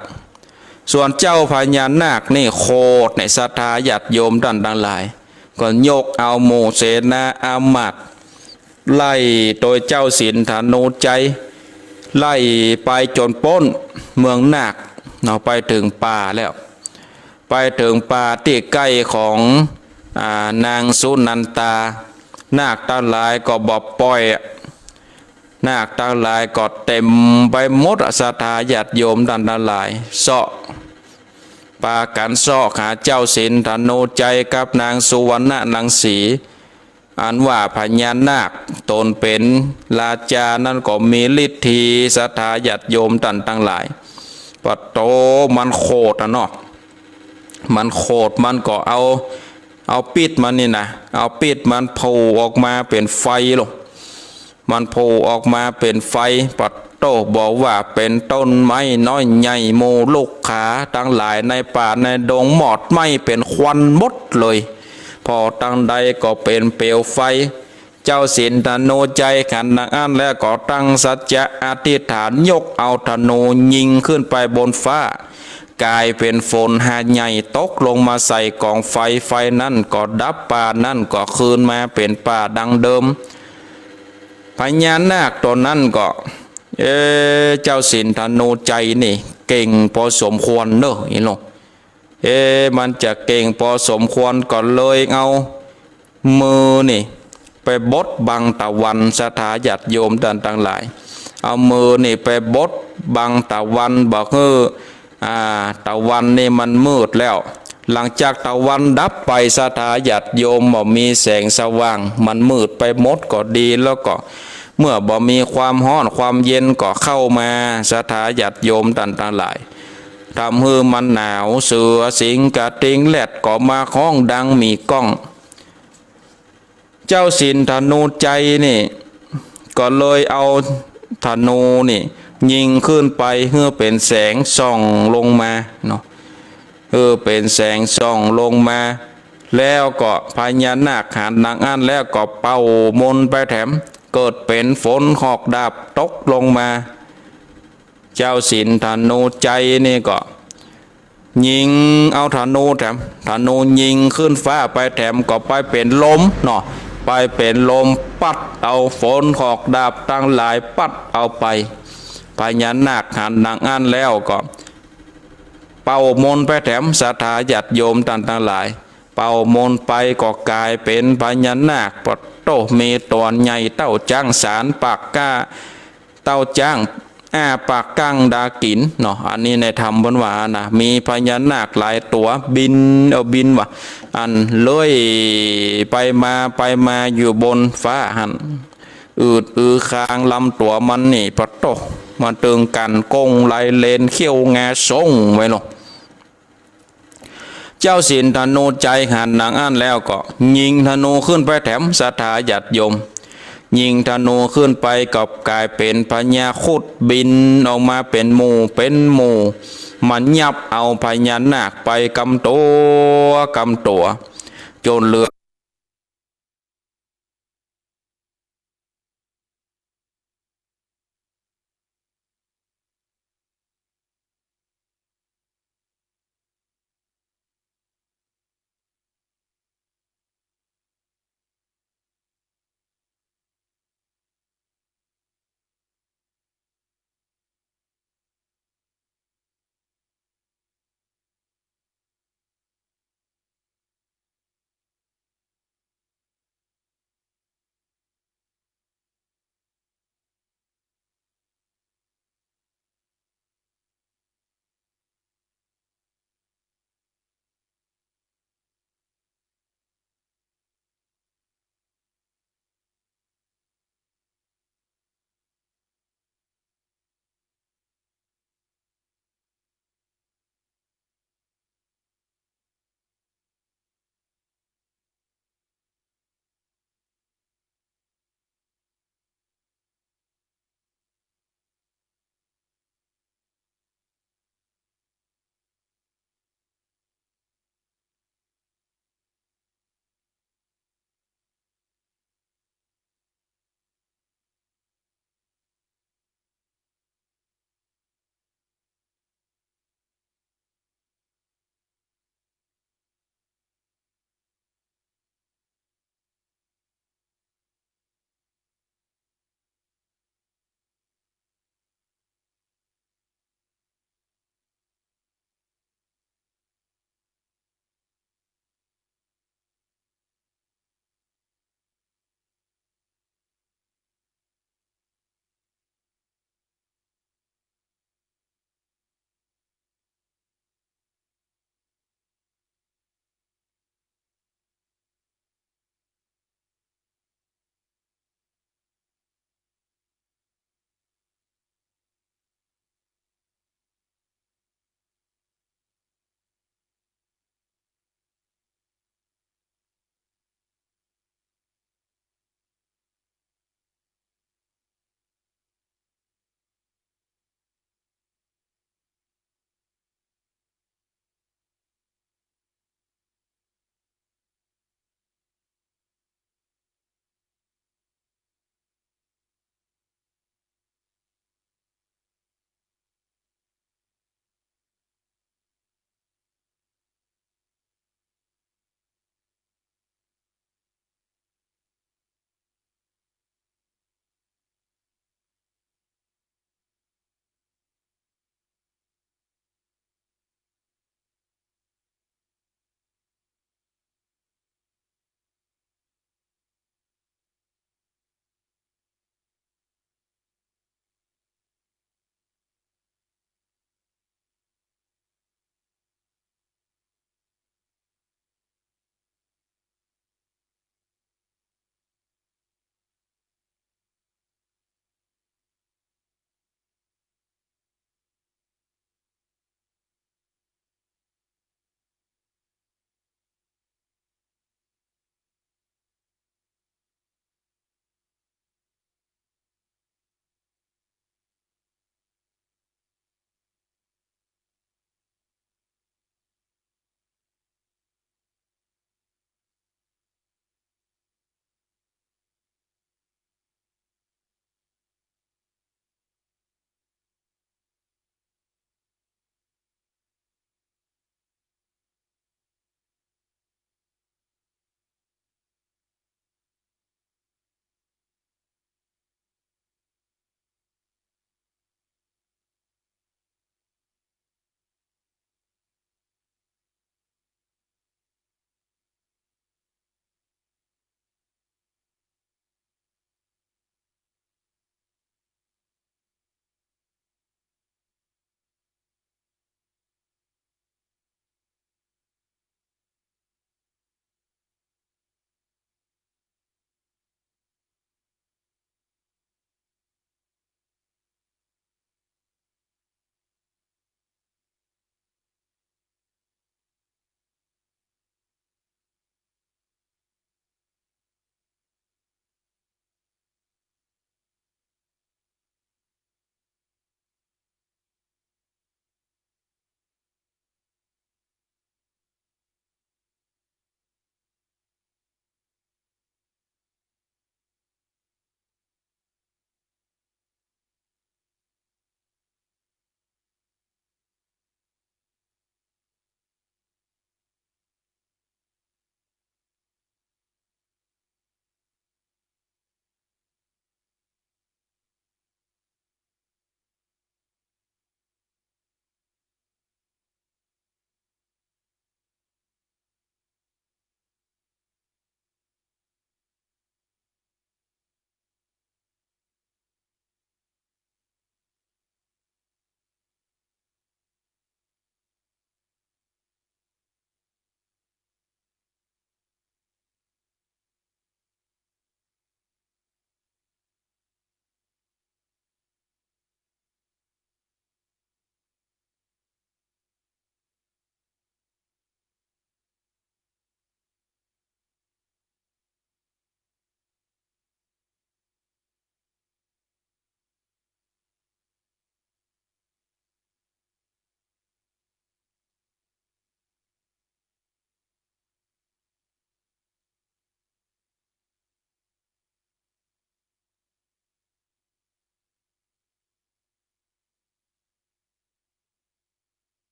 ส่วนเจ้าพญานาคนี่โขดในศรัทธาญาติโยมต้านตังหลาย ก็ยกเอาหมู่เสนาอามาตย์ไล่โตยเจ้าสินธนูชัย ไล่ไปจ๋นป๊นเมืองนาคเนาะ ไปเถิงป่าแล้ว ไปเถิงป่าตี้ใก้ของ อ่า นางสุนันทา นาคตังหลายก็บ่ป่อย นาคตังหลายก็เต๋มไปหมด ศรัทธาญาติโยมต้านตังหลาย เซาะ ปากั๋นเซาะหาเจ้าสินธนูชัยกับนางสุวรรณรังสี อันว่าพญานาคต๋นเป๋นราชานั้นก็มีฤทธี ศรัทธาญาติโยมต้านตังหลาย ปะโต มันโขดอะเนาะ มันโขด มันก็เอา เอาปิ๊ดมันนี่นะ เอาปิ๊ดมันโผล่ออกมาเป๋นไฟลอ มันโผล่ออกมาเป๋นไฟ ปะโต บอกว่าเป๋นต้นไม้น้อยใหญ่ หมู่ลูกขาตังหลายในป่าในดงหมอดไหม้เป๋นควันหมดเลย ผ่อตังใดก็เป๋นเปลวไฟ เจ้าสินธนูชัยหันดังอั้นแล้วก็ตั้งสัจจะอธิษฐาน ยกเอาธนูยิงขึ้นไปบนฟ้า ก๋ายเป๋นฝนหาใหญ่ตกลงมาใส่ก๋องไฟ ไฟนั้นก็ดับ ป่านั้นก็คืนมาเป๋นป่าดังเดิม พญานาคต๋นนั้นก็ เอ๊ะ เจ้าสินธนูชัยนี่เก่งปอสมควรเน่อ นี่ลอ เอ๊ะ มันจะเก่งปอสมควร ก็เลยเอามือนี่ไปบดบังตะวัน ศรัทธาญาติโยมต้านตังหลาย เอามือนี่ไปบดบังตะวัน บ่หื้อ อ่า ตะวันนี่มันมืดแล้ว หลังจากตะวันดับไป ศรัทธาญาติโยมบ่มีแสงสว่าง มันมืดไปหมดก็ดี แล้วก็เมื่อบ่มีความฮ้อนความเย็นก็เข้ามา ศรัทธาญาติโยมต้านตังหลาย ทำหื้อมันหนาว เสือสิงห์กระทิงแรดก็มาฮ้องดังหมีก้อง เจ้าสินธนูชัยนี่ก็เลยเอาธนูนี่ยิงขึ้นไป หื้อเป๋นแสงส่องลงมาเนาะ หื้อเป๋นแสงส่องลงมา แล้วก็พญานาคหันดังอั้นแล้วก็เป่ามนต์ไปแถม เกิดเป๋นฝนหอกดาบตกลงมา เจ้าสินธนูชัยนี่ก็ยิงเอาธนูแถม ธนูยิงขึ้นฟ้าไปแถม ก็ไปเป๋นลมเนาะ ไปเป๋นลมปัดเอาฝนหอกดาบตังหลายปัดเอาไป พญานาคหันดังอั้นแล้วก็เป่ามนต์ไปแถม ศรัทธาญาติโยมต้านตังหลาย เป่ามนต์ไปก็ก๋ายเป๋นพญานาค ปะโต มีตั๋วใหญ่เต้าจ๊างสารปากก้า เต้าจ๊างอ้าปากก้างดากิ๋นเนาะ อันนี้ในธรรมเปิ้นว่านะ มีพญานาคหลายตั๋วบิน เออ บินว่ะ อันเลื่อยไปมาไปมาอยู่บนฟ้าหั้น อืดอือคาง ลำตั๋วมันนี่ปะโต มันตึงกั๋นก้งไลเลน เขี้ยวงาส่งไว้ลอ พ เจ้าสินธนูใจ๋หันดังอั้นแล้วก็ยิงธนูขึ้นไปแถมศรัทธาญาติโยม ยิงธนูขึ้นไปก็ก๋ายเป๋นพญาครุฑบินออกมาเป๋นหมู่เป๋นหมู่ มายับเอาพญานาคไปกำตั๋วกำตั๋ว จ๋นเหลือ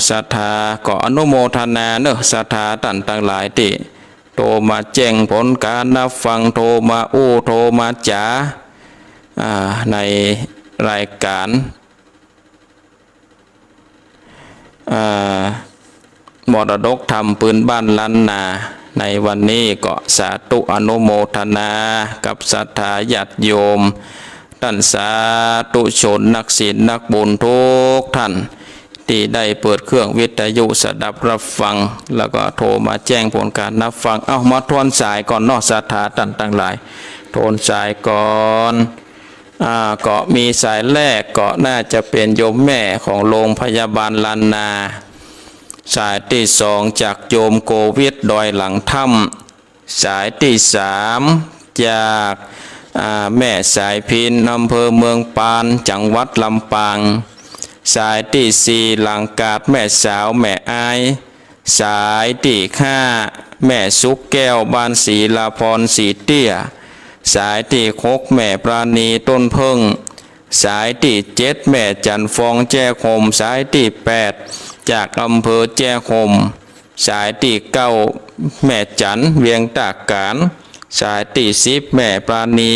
ศรัทธาก็อนุโมทนาเนอะ ศรัทธาต้านตังหลายตี้โทรมาแจ้งผลก๋านรับฟัง โทรมาอู้ โทรมาจ๋า อ่า ในรายก๋าน อ่า มรดกธรรมปื้นบ้านล้านนา ในวันนี้ก็สาธุอนุโมทนากับศรัทธาญาติโยม ต้านสาธุชนนักศีลนักบุญกู้ต้าน ตี้ได้เปิดเครื่องวิทยุสดับรับฟัง แล้วก็โทรมาแจ้งผลก๋านรับฟัง เอ้า มาทวนสายก่อนเนาะ ศรัทธาต้านตังหลาย ทวนสายก่อน อ่า ก็มีสายแรกก็น่าจะเป๋นโยมแม่ของโรงพยาบาลล้านนา สายตี้สองจากโยมโกวิทดอยหลังถ้ำ สายตี้สามจาก อ่า แม่สายพิณ อำเภอเมืองปาน จังหวัดลำปาง สายตี้สี่หลังกาดแม่สาวแม่อาย สายตี้ห้าแม่สุขแก้ว บ้านศรีลาพร สีเตี้ย สายตี้หกแม่ปราณี ต้นเผิ้ง สายตี้เจ็ดแม่จันทร์ฟอง แจ้ห่ม สายตี้แปดจากอำเภอแจ้ห่ม สายตี้เก้าแม่จันทร์ เวียงต้ากาญ สายตี้สิบแม่ปราณี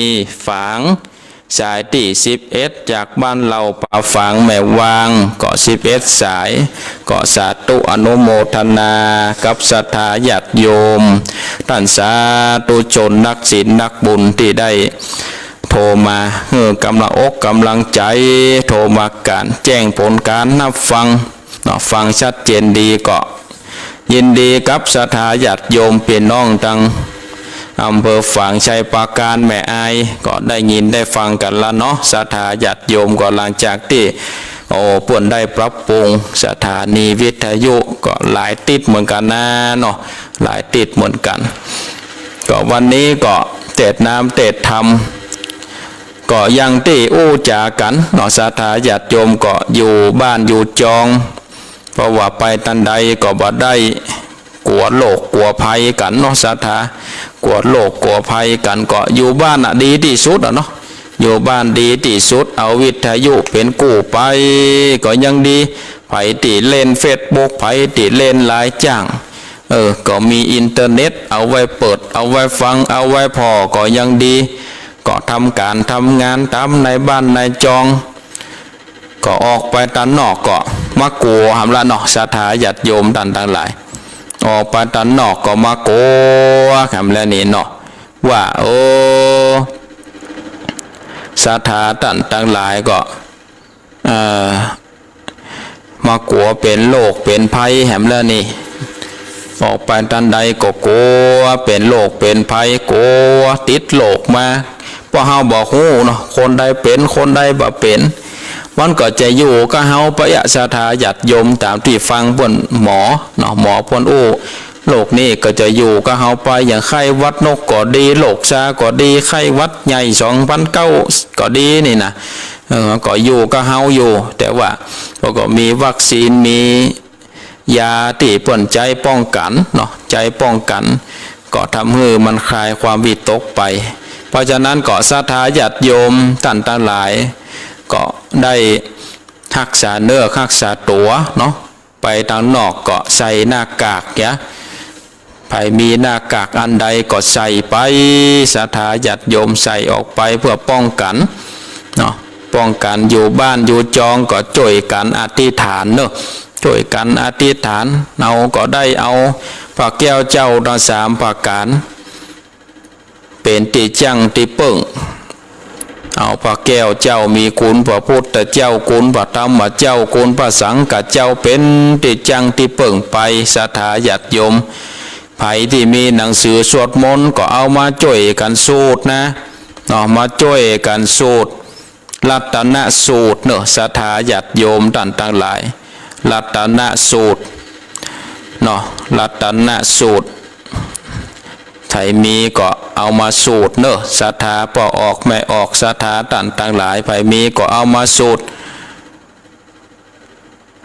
ฝาง สายตี้สิบเอ็ดจากบ้านเหล่าป่าฝาง แม่วาง ก็สิบเอ็ดสาย ก็สาธุอนุโมทนากับศรัทธาญาติโยม ต้านสาธุชนนักศีลนักบุญตี้ได้โทรมาหื้อก๋ำลังอกก๋ำลังใจ๋ โทรมาก๋านแจ้งผลก๋านรับฟังเนาะ ฟังชัดเจนดีก็ ยินดีกับศรัทธาญาติโยมปี้น้องตังอำเภอฝาง ชัยปราการ แม่อาย ก็ได้ยินได้ฟังกั๋นละเนาะ ศรัทธาญาติโยม ก็หลังจากตี้ โอ้ เปิ้นได้ปรับปรุงสถานีวิทยุก็หลายติ๊ดเหมือนกั๋นนะเนาะ หลายติ๊ดเหมือนกั๋น ก็วันนี้ก็เตสน์น้ำเตสน์ธรรม ก็อย่างตี้อู้จ๋ากั๋นเนาะ ศรัทธาญาติโยม ก็อยู่บ้านอยู่จอง เพราะว่าไปตานใดก็บ่ได้กั๋วโรคกั๋วภัยกั๋นเนาะ ศรัทธา กั๋วโรคกั๋วภัยกั๋น ก็อยู่บ้านน่ะดีตี้สุดอะเนาะ อยู่บ้านดีตี้สุด เอาวิทยุเป๋นกู้ไป ก็ยังดี ใผตี้เล่นเฟซบุ๊ก ใผตี้เล่นไลน์จ้าง เออ ก็มีอินเทอร์เน็ต เอาไว้เปิด เอาไว้ฟัง เอาไว้ผ่อ ก็ยังดี ก็ทำก๋านทำงานต๋ามในบ้านในจอง ก็ออกไปตานนอกก็มากั๋วหำละเนาะ ศรัทธาญาติโยมต้านตังหลาย ออกไปตานนอกก็มากั๋วหำแล้วนี่เนาะ ว่า โอ้ ศรัทธาต้านตังหลายก็ เอ่อ มากั๋วเป๋นโรคเป๋นภัยแหมแล้วนี่ ออกไปตานใดก็กั๋วเป๋นโรคเป๋นภัย กั๋วติดโรคมา เพราะเฮาบ่ฮู้เนาะ คนใดเป๋น คนใดบ่เป๋น มันก็จะอยู่กับเฮาไปอะ ศรัทธาญาติโยม ต๋ามตี้ฟังเปิ้นหมอเนาะ หมอเปิ้นอู้ โรคนี้ก็จะอยู่กับเฮาไป อย่างไข้หวัดนกก็ดี โรคซาร์ก็ดี ไข้หวัดใหญ่สองพันเก้าก็ดีนี่นะ เออ ก็อยู่กับเฮาอยู่ แต่ว่าเฮาก็มีวัคซีน มียาตี้เปิ้นใจ๊ป้องกั๋นเนาะ ใจ๊ป้องกั๋น ก็ทำหื้อมันคลายความวิตกไป เพราะฉะนั้นก็ศรัทธาญาติโยมต้านตังหลาย ก็ได้ฮักษาเนื้อฮักษาตั๋วเนาะ ไปตางนอกก็ใส่หน้ากากเยียะ ใผมีหน้ากากอันใดก็ใส่ไป ศรัทธาญาติโยมใส่ออกไปเพื่อป้องกั๋นเนาะ ป้องกั๋น อยู่บ้านอยู่จองก็จ้วยกั๋นอธิษฐานเนาะ จ้วยกั๋นอธิษฐาน เอาก็ได้เอาพระแก้วเจ้าตังสามประก๋าน เป๋นตี้จั้งตี้เปิ้ง เอาพระแก้วเจ้ามีคุณ พระพุทธเจ้าคุณ พระธรรมเจ้าคุณ พระสังฆเจ้า เป๋นตี้จั้งตี้เปิ้งไป ศรัทธาญาติโยม ใผตี้มีหนังสือสวดมนต์ก็เอามาจ้วยกั๋นสูตรนะ เนาะ มาจ้วยกั๋นสูตร รัตนสูตรเนาะ ศรัทธาญาติโยมต้านตังหลาย รัตนสูตรเนาะ รัตนสูตร ใผมีก็เอามาสูตรเนาะ ศรัทธาป้อออกแม่ออก ศรัทธาต้านตังหลาย ใผมีก็เอามาสูตร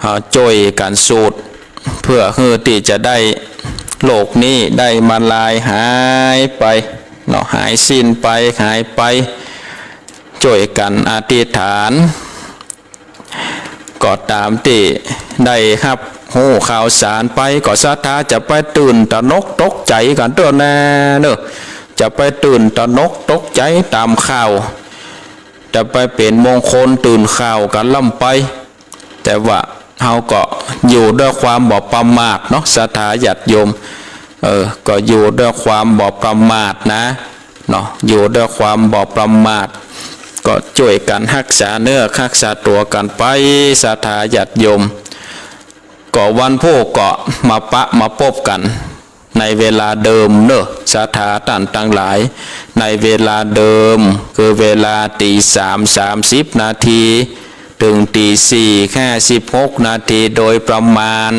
เฮาจ้วยกั๋นสูตร เพื่อหื้อตี้จะได้โรคนี้ได้มาลายหายไปเนาะ หายสิ้นไป หายไป จ้วยกั๋นอธิษฐาน ก็ต๋ามตี้ได้ฮับ ฮู้ข่าวสารไปก็ศรัทธาจะไปตื่นตระหนกตกใจ๋กั๋นเตื้อแน่เนาะ จะไปตื่นตระหนกตกใจ๋ต๋ามข่าว จะไปเป๋นมงคลตื่นข่าวกั๋นล้ำไป แต่ว่าเฮาก็อยู่ด้วยความบ่ประมาทเนาะ ศรัทธาญาติโยม เออ ก็อยู่ด้วยความบ่ประมาทนะ เนาะ อยู่ด้วยความบ่ประมาท ก็จ้วยกั๋นฮักษาเนื้อฮักษาตั๋วกั๋นไป ศรัทธาญาติโยม ก็วันพูกก็มาปะมาปบกั๋นในเวลาเดิมเนาะ ศรัทธาต้านตังหลาย ในเวลาเดิม คือเวลาตี๋สามสามสิบนาที เถิงตี๋สี่ห้าสิบหกนาทีโดยประมาณ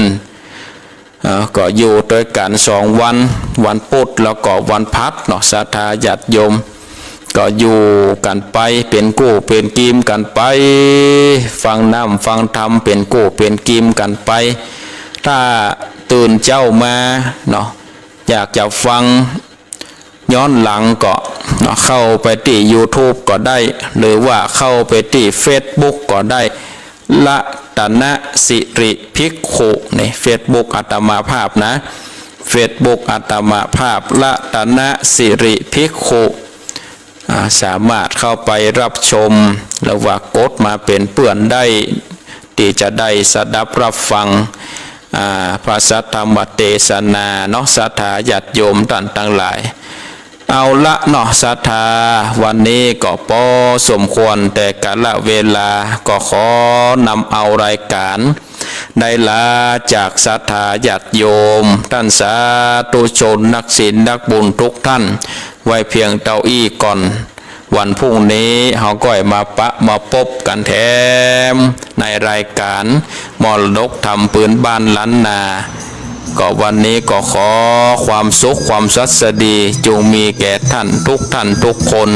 เอ่อ ก็อยู่ตวยกั๋นสองวัน วันปุ๊ดแล้วก็วันพัดเนาะ ศรัทธาญาติโยม ก็อยู่กั๋นไป เป๋นกู้เป๋นกีมกั๋นไป ฟังน้ำฟังธรรมเป๋นกู้เป๋นกีมกั๋นไป ถ้าตื่นเจ๊ามาเนาะ อยากจะฟัง ย้อนหลังก็เนาะ เข้าไปตี้ยูทูบก็ได้ หรือว่าเข้าไปตี้เฟซบุ๊กก็ได้ รัตนสิริภิกขุ นี่เฟซบุ๊กอาตมาภาพนะ เฟซบุ๊กอาตมาภาพ รัตนสิริภิกขุ อ่า สามารถเข้าไปรับชม หรือว่ากดมาเป๋นเปื้อนได้ ตี้จะได้สดับรับฟัง อ่า พระสัทธรรมเตสนาเนาะ ศรัทธาญาติโยมต้านตังหลาย เอาละเนาะ ศรัทธา วันนี้ก็ปอสมควรแต่กาละเวลา ก็ขอนำเอารายก๋าน ได้ลาจากศรัทธาญาติโยม ต้านสาธุชนนักศีลนักบุญกู้ต้าน ไว้เพียงเต้าอี้ก่อน วันพรุ่งนี้เฮาก็มาปะมาปบกั๋นแถมในรายก๋านมรดกธรรมปื๊นบ้านล้านนา ก็วันนี้ก็ขอความสุขความสวัสดีจุ่งมีแก่ต้านกู้ต้านกู้คน